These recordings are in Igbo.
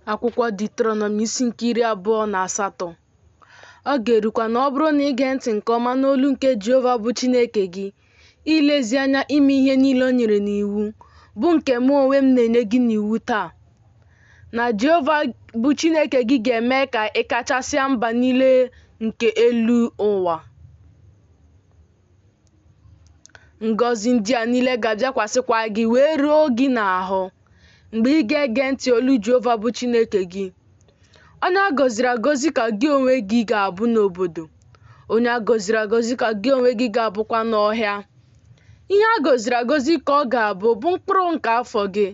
Akwụkwọ Deuterọnọmi isi nke 28. Ọ ga-erukwa na ọ bụrụ na i gee ntị nke ọma n'olu nke Jehova bụ Chineke gị, ilezi anya ime ihe niile o nyere n'iwu, bụ nke mụ onwe m na-enye gị n'iwu taa, na Jehova bụ Chineke gị ga-eme ka ị kachasịa mba niile nke elu ụwa. Ngọzi ndị a niile ga-abịakwasịkwa gị wee ruo gị n'ahụ mgbe ị ga-ege ntị olu Jehova bụ Chineke gị. Onye a gọziri agọzi ka gị onwe gị ga-abụ n'obodo, onye a gọziri agọzi ka gị onwe gị ga-abụkwa n'ọhịa. Ihe a gọziri agọzi ka ọ ga-abụ bụ mkpụrụ nke afọ gị,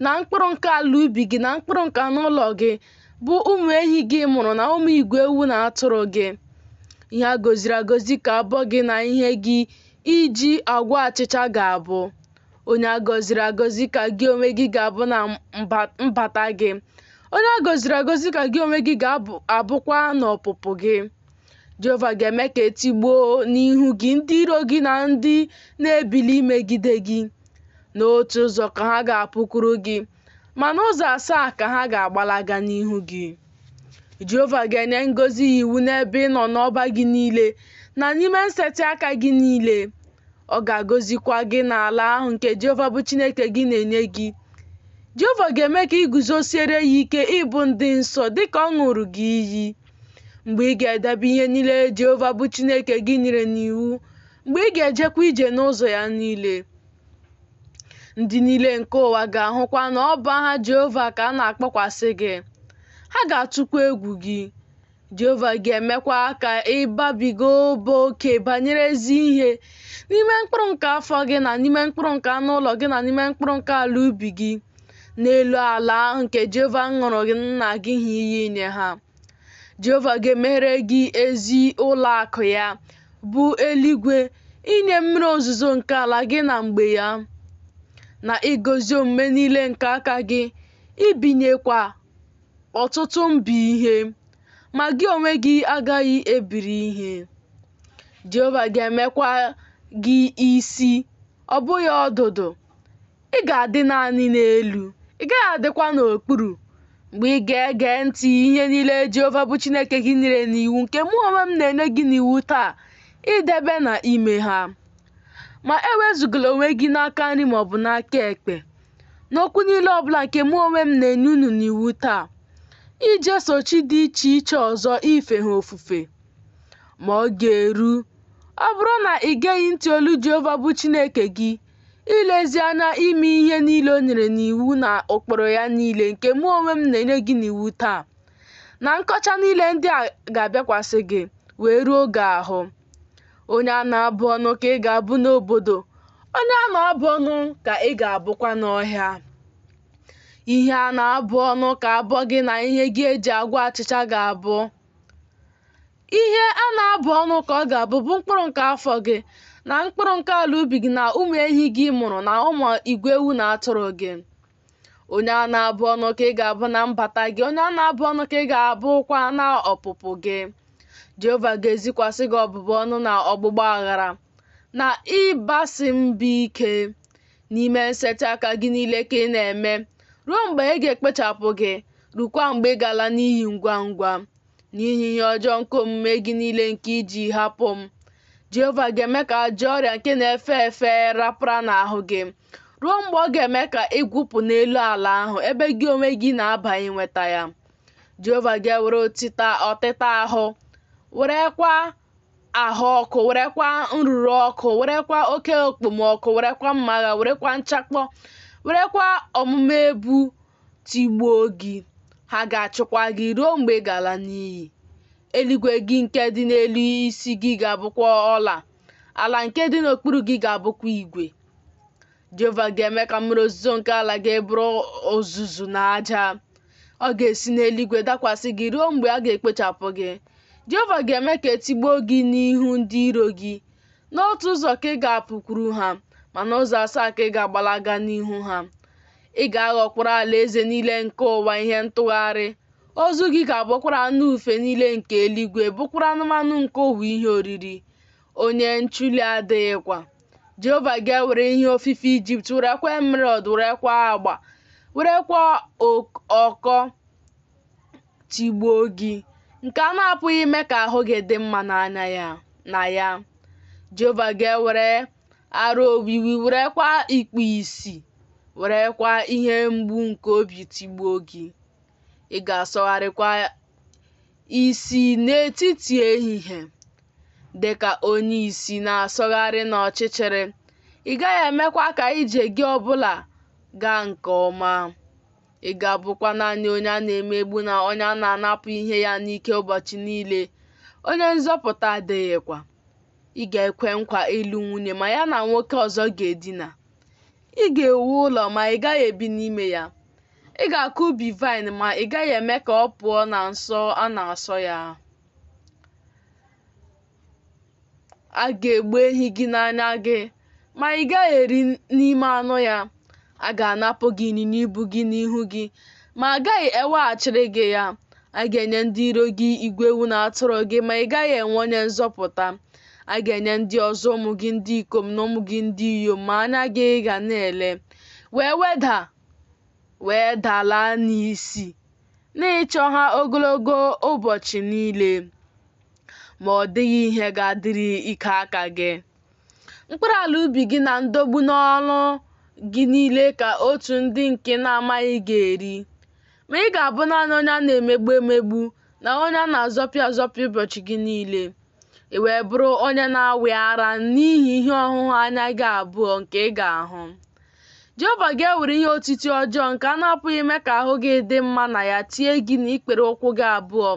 na mkpụrụ nke ala ubi gị, na mkpụrụ nke anụ ụlọ gị, bụ ụmụ ehi gị mụrụ na ụmụ igwe ewu na atụrụ gị. Ihe a gọziri agọzi ka abọ gị na ihe gị iji agwọ achịcha ga-abụ. Onye a gọziri agọzi ka gị onwe gị ga-abụ na mbata gị. Onye a gọziri agọzi ka gị onwe gị ga-abụkwa n'ọpụpụ gị. Jehova ga-eme ka e tigbuo n'ihu gị ndị iro gị na ndị na-ebili imegide gị. N'otu ụzọ ka ha ga-apụkwuru gị, ma n'ụzọ asaa ka ha ga-agbalaga n'ihu gị. Jehova ga-enye ngọzi ya iwu n'ebe ị nọ n'ọba gị niile na n'ime nsetị aka gị niile. Ọ ga-agọzikwa gị n'ala ahụ nke Jehova bụ Chineke gị na-enye gị. Jehova ga-eme ka ị guzosiere ya ike ịbụ ndị nsọ dịka ọ ṅụrụ gị iyi. Mgbe ị ga-edebe ihe niile Jehova bụ Chineke gị nyere n'iwu, mgbe ị ga-ejekwa ije n'ụzọ ya niile. Ndị niile nke ụwa ga-ahụkwa na ọ bụ aha Jehova ka a na-akpọkwasị gị. Ha ga-atụkwa egwu gị. Jehova ga-emekwa ka ị babiga ụba oke banyere ezi ihe n'ime mkpụrụ nke afọ gị na n'ime mkpụrụ nke anụ ụlọ gị na n'ime mkpụrụ nke ala ubi gị, n'elu ala ahụ nke Jehova ṅụrụ nna gị ha iyi inye ha. Jehova ga-emeghere gị ezi ụlọ akụ ya, bụ eluigwe, inye mmiri ozuzo nke ala gị na mgbe ya, na ịgọzi omume niile nke aka gị, ibinyekwa ọtụtụ mba ihe, ma gị onwe gị agaghị ebiri ihe. Jehova ga-emekwa gị isi, ọ bụghị ọdụdụ. Ị ga-adị naanị n'elu, ị gaghị adịkwa n'okpuru. Mgbe ị ga-ege ntị ihe niile Jehova bụ Chineke gị nyere n'iwu nke mụ onwe m na-enye gị n'iwu taa, idebe na ime ha. Ma ewezugala onwe gị n'aka nri maọbụ n'aka ekpe, n'okwu niile ọbụla nke mụ onwe m na-enye unu n'iwu taa, ijeso chi dị iche iche ọzọ ife ha ofufe. Ma ọ ga-eru, ọ bụrụ na ị geghị ntị olu Jehova bụ Chineke gị, ilezi anya ime ihe niile o nyere n'iwu na ụkpụrụ ya niile nke mụ onwe m na-enye gị n'iwu taa, na nkọcha niile ndị a ga-abịakwasị gị wee ruo gị ahụ. Onye a na-abụ ọnụ ka ị ga-abụ n'obodo, onye a na-abụ ọnụ ka ị ga-abụkwa n'ọhịa. Ihe a na-abụ ọnụ ka abọ gị na ihe gị eji agwọ achịcha ga-abụ. Ihe a na-abụ ọnụ ka ọ ga-abụ bụ mkpụrụ nke afọ gị, na mkpụrụ nke ala ubi gị, na ụmụ ehi gị mụrụ, na ụmụ igwe ewu na atụrụ gị. Onye a na-abụ ọnụ ka ị ga-abụ na mbata gị, onye a na-abụ ọnụ ka ị ga-abụkwa na ọpụpụ gị. Jehova ga-ezikwasị gị ọbụbụ ọnụ na ọgbụgba aghara, na ịbasi mba ike n'ime nsetị aka gị niile ka ị na-eme, ruo mgbe ị ga-ekpochapụ gị, rukwa mgbe ị ga-ala n'iyi ngwa ngwa. N'ihi ihe ọjọọ nke omume gị niile nke i ji hapụ m, Jehova ga-eme ka ajọ ọrịa nke na-efe efe rapara n'ahụ gị, ruo mgbe ọ ga-eme ka ị gwụpụ n'elu ala ahụ ebe gị onwe gị na-aba inweta ya. Jehova ga-ewere ọtịta ahụ, werekwa ahụ ọkụ, werekwa nruru ọkụ, werekwa oke okpomọkụ, werekwa mma agha, werekwa nchakpọ, werekwa ọmụma ebu tigbuo gị. Ha ga-achụkwa gị ruo mgbe ị ga-ala n'iyi. Eluigwe gị nke dị n'elu isi gị ga-abụkwa ọla, ala nke dị n'okpuru gị ga-abụkwa igwe. Jehova ga-eme ka mmiri ozuzo nke ala gị bụrụ uzuzu na aja. Ọ ga-esi n'eluigwe dakwasị gị ruo mgbe a ga-ekpochapụ gị. Jehova ga-eme ka e tigbuo gị n'ihu ndị iro gị. N'otu ụzọ ka ị ga-apụkwuru ha, ma n'ụzọ asaa ka ị ga-agbalaga n'ihu ha. Ị ga-aghọkwara alaeze niile nke ụwa ihe ntụgharị. Ozu gị ga-abụkwara anụ ufe niile nke eluigwe, bụkwara anụmanụ nke ụwa ihe oriri. Onye nchụli adịghịkwa. Jehova ga-ewere ihe ofife Ijipt, werekwa emerald, werekwa agba, werekwa ọkọ, tigbuo gị, nke a na-apụghị ime ka ahụ gị dị mma n'anya ya na ya. Jehova ga-ewere arụ owiwi, werekwa ikpu isi, werekwa ihe mgbu nke obi tigbuo gị. Ị ga-asọgharịkwa isi n'etiti ehihie, dị ka onye isi na-asọgharị n'ọchịchịrị. Ị gaghị emekwa ka ije gị ọ bụla gaa nke ọma. Ị ga-abụkwa naanị onye a na-emegbu na onye a na-anapụ ihe ya n'ike ụbọchị niile, onye nzọpụta adịghịkwa. Ị ga-ekwe nkwa ịlụ nwunye, ma ya na nwoke ọzọ ga-edina. Ị ga-ewu ụlọ, ma ị gaghị ebi n'ime ya. Ị ga-akụ ubi vaịn, ma ị gaghị eme ka ọ pụọ na nsọ a na-asọ ya. A ga-egbu ehi gị n'anya gị, ma ị gaghị eri n'ime anụ ya. A ga-anapụ gị ịnyịnya ibu gị n'ihu gị, ma a gaghị eweghachiri gị ya. A ga-enye ndị iro gị igwe ewu na atụrụ gị, ma ị gaghị enwe onye nzọpụta. A ga-enye ndị ọzọ ụmụ gị ndị ikom na ụmụ gị ndị inyom, ma anya gị ga na-ele, wee weda wee dalaa n'isi n'ịchọ ha ogologo ụbọchị niile, ma ọ dịghị ihe ga-adịrị ike aka gị. Mkpụrụ ala ubi gị na ndọgbu n'ọrụ gị niile ka otu ndị nke na-amaghị ga-eri. Ma ị ga-abụ naanị onye a na-emegbu emegbu na onye a na-azọpịa azọpịa ụbọchị gị niile. I wee bụrụ onye na-awị ara n'ihi ihe ọhụhụ anya gị abụọ nke ị ga-ahụ. Jehova ga-ewere ihe otiti ọjọọ nke a na-apụghị ime ka ahụ gị dị mma na ya tie gị n'ikpere ụkwụ gị abụọ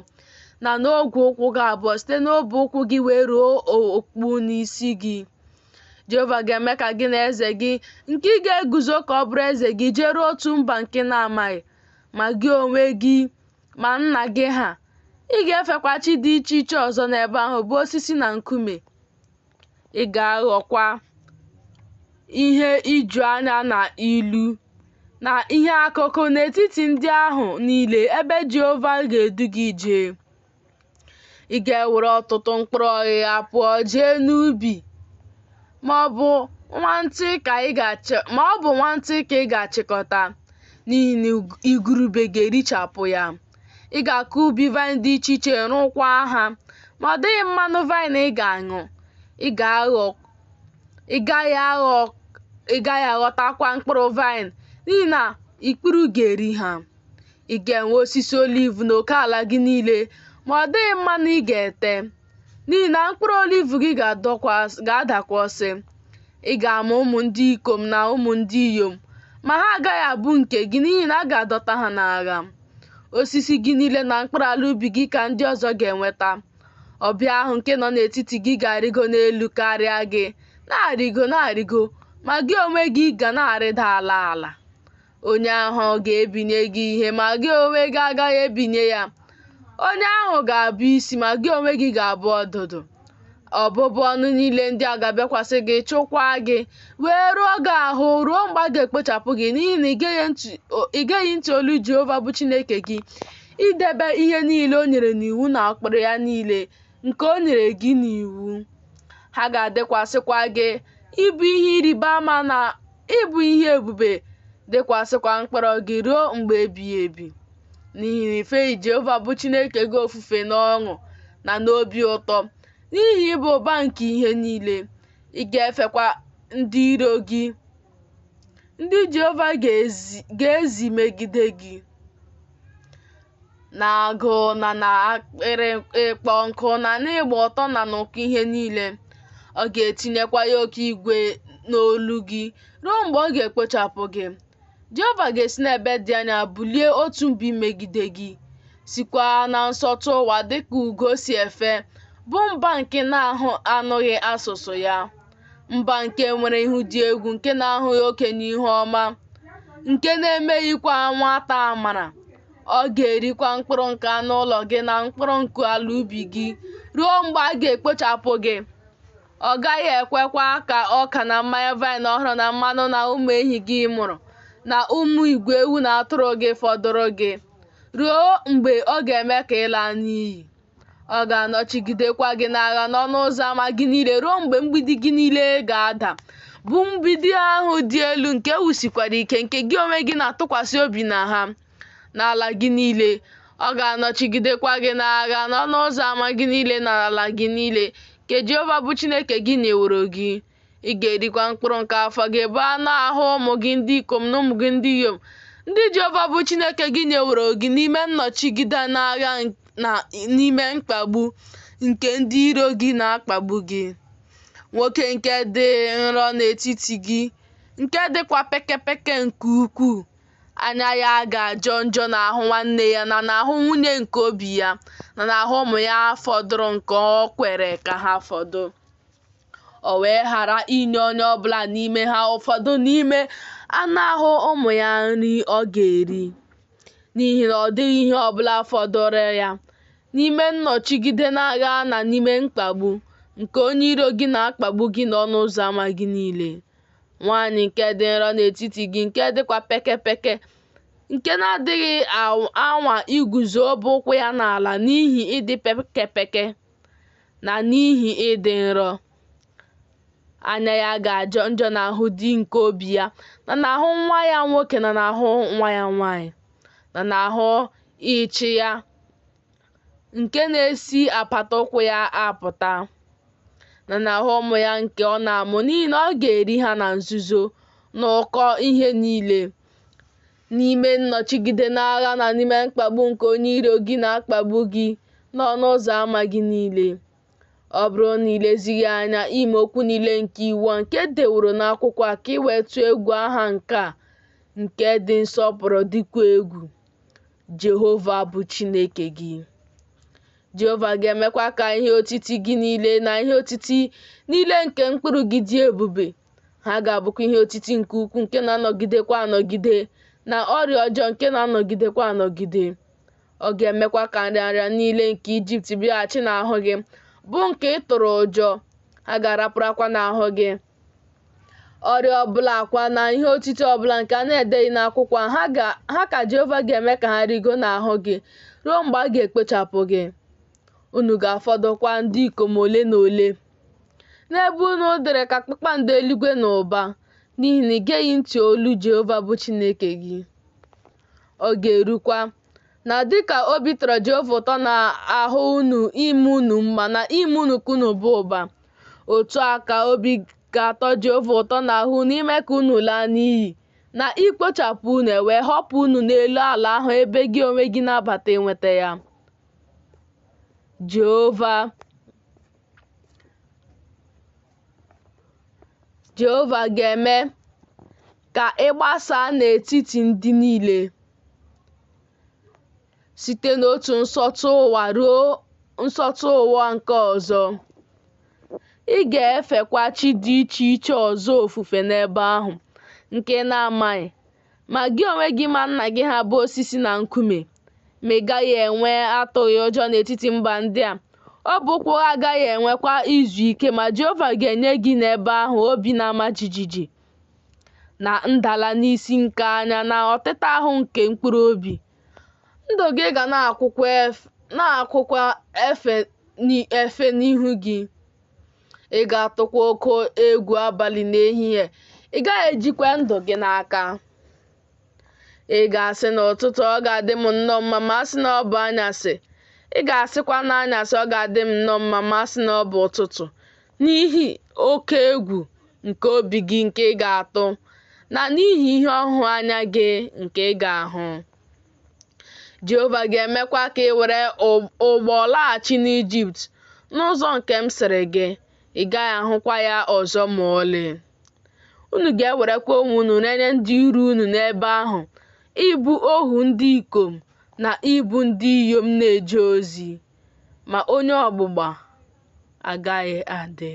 na n'ogwe ụkwụ gị abụọ, site n'ọbụ ụkwụ gị wee ruo okpu n'isi gị. Jehova ga-eme ka gị na eze gị nke ị ga-eguzo ka ọ bụrụ eze gị jeruo otu mba nke na-amaghị, ma gị onwe gị ma nna gị ha. Ị ga-efekwa chi dị iche iche ọzọ n'ebe ahụ, bụ osisi na nkume. Ị ga-aghọkwa ihe iju anya na ilu na ihe akụkụ n'etiti ndị ahụ niile ebe Jehova ga-edu gị jee. Ị ga-ewere ọtụtụ mkpụrụ ọghịgha pụọ jee n'ubi, ma ọ bụ nwantị ka ị ga-achịkọta, n'ihi na igurube ga-erichapụ ya. Ị ga-akụ ubi vaịn dị iche iche, rụkwa ha, ma ọ dịghị mmanụ vaịn ị ga-aṅụ. Ị gaghị aghọtakwa mkpụrụ vaịn, n'ihi na ikpuru ga-eri ha. Ị ga-enwe osisi oliv n'oke ala gị niile, ma ọ dịghị mmanụ ị ga-ete, n'ihi na mkpụrụ oliv gị ga-adakwasị. Ị ga-amụ ụmụ ndị ikom na ụmụ ndị inyom, ma ha agaghị abụ nke gị, n'ihi na a ga-adọta ha n'agha. Osisi gị niile na mkpụrụ ala ubi gị ka ndị ọzọ ga-enweta. Ọbịa ahụ nke nọ n'etiti gị ga-arịgo n'elu karịa gị, na-arịgo na-arịgo, ma gị onwe gị ga na-arịda ala ala. Onye ahụ ga-ebinye gị ihe, ma gị onwe gị agaghị ebinye ya. Onye ahụ ga-abụ isi, ma gị onwe gị ga-abụ ọdụdụ. Ọbụbụ ọnụ niile ndị a ga-abịakwasị gị, chụkwaa gị, wee rụọ gị ahụ ruo mgbe a ga-ekpochapụ gị, n'ihi na ị geghị ntị olu Jehova bụ Chineke gị idebe ihe niile o nyere n'iwu na ụkpụrụ ya niile nke o nyere gị n'iwu. Ha ga-adịkwasịkwa gị ịbụ ihe ịrịba ama na ịbụ ihe ebube, dịkwasịkwa mkpụrụ gị ruo mgbe ebighị ebi, n'ihi na i feghị Jehova bụ Chineke gị ofufe n'ọṅụ na n'obi ụtọ n'ihi ịba ụba nke ihe niile. Ị ga-efekwa ndị iro gị, ndị Jehova ga-ezi megide gị, na agụụ na n'akpịrị ịkpọ nkụ na n'ịgba ọtọ na n'ụkọ ihe niile. Ọ ga-etinyekwa yoke igwe n'olu gị ruo mgbe ọ ga-ekpochapụ gị. Jehova ga-esi n'ebe dị anya bulie otu mba imegide gị, sikwa na nsọtụ ụwa dịka ugo si efe, bụ mba nke na-anụghị asụsụ ya, mba nke nwere ihu dị egwu, nke na-ahụghị okenye ihu ọma, nke na-emeghịkwa nwata amara. Ọ ga-erikwa mkpụrụ nke anụ ụlọ gị na mkpụrụ nke ala ubi gị ruo mgbe a ga-ekpochapụ gị. Ọ gaghị ekwekwa ka ọka na mmanya vaịn ọhụrụ na mmanụ na ụmụ ehi gị mụrụ na ụmụ igwe ewu na atụrụ gị fọdụrụ gị, ruo mgbe ọ ga-eme ka ị laa n'iyi. Ọ ga-anọchigidekwa gị n'agha n'ọnụ ụzọ ámá gị niile ruo mgbe mgbidi gị niile ga-ada, bụ mgbidi ahụ dị elu nke e wusikwara ike, nke gị onwe gị na-atụkwasị obi na ha n'ala gị niile. Ọ ga-anọchigidekwa gị n'agha n'ọnụ ụzọ ama gị niile na n'ala gị niile nke Jehova bụ Chineke gị nyeworo gị. Ị ga-erikwa mkpụrụ nke afọ gị, bụ anụ ahụ ụmụ gị ndị ikom na ụmụ gị ndị inyom, ndị Jehova bụ Chineke gị nyeworo gị n'ime nnọchigide n'agha na n'ime mkpagbu nke ndị iro gị na-akpagbu gị. Nwoke nke dị nro n'etiti gị, nke dịkwa pekepeke nke ukwuu, anya ya ga-ajọ njọ n'ahụ nwanne ya na n'ahụ nwunye nke obi ya na n'ahụ ụmụ ya fọdụrụ nke o kwere ka ha fọdụ. O wee ghara inye onye ọbụla n'ime ha ụfọdụ n'ime anụ ahụ ụmụ ya nri ọ ga-eri, n'ihi na ọ dịghị ihe ọbụla fọdụrụ ya n'ime nnọchigide n'agha na n'ime mkpagbu nke onye iro gị na-akpagbu gị n'ọnụ ụzọ ama gị niile. Nwaanyị nke dị nro n'etiti gị, nke dịkwa pekepeke, nke na-adịghị anwa iguzo ọbụ ụkwụ ya n'ala n'ihi ịdị pekepeke na n'ihi ịdị nro, anya ya ga-ajọ njọ n'ahụ di nke obi ya na n'ahụ nwa ya nwoke na n'ahụ nwa ya nwaanyị na n'ahụ ịchị ya nke na-esi apata ụkwụ ya apụta na n'ahụ ụmụ ya nke ọ na-amụ, n'ihi na ọ ga-eri ha na nzuzo n'ụkọ ihe niile, n'ime nnọchigide n'agha na n'ime mkpagbu nke onye iro gị na-akpagbu gị n'ọnụ ụzọ ama gị niile. Ọ bụrụ na i lezighị anya ime okwu niile nke iwu a nke e deworo n'akwụkwọ a, ka ị wee tụọ egwu aha nke a nke dị nsọpụrụ dịkwa egwu, Jehova bụ Chineke gị. Jehova ga-emekwa ka ihe otiti gị niile na ihe otiti niile nke mkpụrụ gị dị ebube. Ha ga-abụkwa ihe otiti nke ukwuu nke na-anọgidekwa anọgide na ọrịa ọjọọ nke na-anọgidekwa anọgide. Ọ ga-emekwa ka nrịanrịa niile nke Ijipt bịaghachi n'ahụ gị, bụ nke ị tụrụ ụjọ. Ha ga-araparakwa n'ahụ gị. Ọrịa ọbụla kwa na ihe otiti ọbụla nke a na-edeghị n'akwụkwọ a, ha ka Jehova ga-eme ka ha rigo n'ahụ gị ruo mgbe a ga-ekpochapụ gị. Unu ga-afọdụkwa ndị ikom ole na ole n'ebe unu dịrị ka kpakpando eluigwe n'ụba, n'ihi na i geghị ntị olu Jehova bụ Chineke gị. Ọ ga-erukwa na dịka obi tọrọ Jehova ụtọ n'ahụ unu ime unu mma na ime unu ka unu baa ụba, otu a ka obi ga-atọ Jehova ụtọ n'ahụ unu ime ka unu laa n'iyi na ikpochapụ unu, e wee họpụ unu n'elu ala ahụ ebe gị onwe gị na-abata inweta ya. Jehova ga-eme ka ị gbasaa n'etiti ndị niile, site n'otu nsọtụ ụwa ruo nsọtụ ụwa nke ọzọ. Ị ga-efekwa chi dị iche iche ọzọ ofufe n'ebe ahụ nke ị na-amaghị, ma gị onwe gị ma nna gị ha bụ osisi na nkume. Ma ị gaghị enwe atụghị ụjọ n'etiti mba ndị a, ọbụ ụkwụ gị agaghị enwekwa izu ike, ma Jehova ga-enye gị n'ebe ahụ obi na-ama jijiji na ndala n'isi nke anya na ọtịta ahụ nke mkpụrụ obi. Ndụ gị ga na-akwụkwa efe n'ihu gị. Ị ga-atụkwa oke egwu abalị na ehihie, ị gaghị ejikwa ndụ gị n'aka. Ị ga-asị n'ụtụtụ, ọ ga-adị m nnọọ mma ma a sị na ọ bụ anyasị. Ị ga-asịkwa n'anyasị, ọ ga-adị m nnọọ mma ma a sị na ọ bụ ụtụtụ. N'ihi oke egwu nke obi gị nke ị ga-atụ, na n'ihi ihe ọhụhụ anya gị nke ị ga-ahụ. Jehova ga-emekwa ka ị were ụgbọ laghachi n'Ijipt n'ụzọ nke m sịrị gị, ị gaghị ahụkwa ya ọzọ ma ọlị. Unu ga-ewerekwa onwe unu renye ndị iro unu n'ebe ahụ ịbụ ohu ndị ikom na ịbụ ndị inyom na-eje ozi, ma onye ọgbụgba agaghị adị.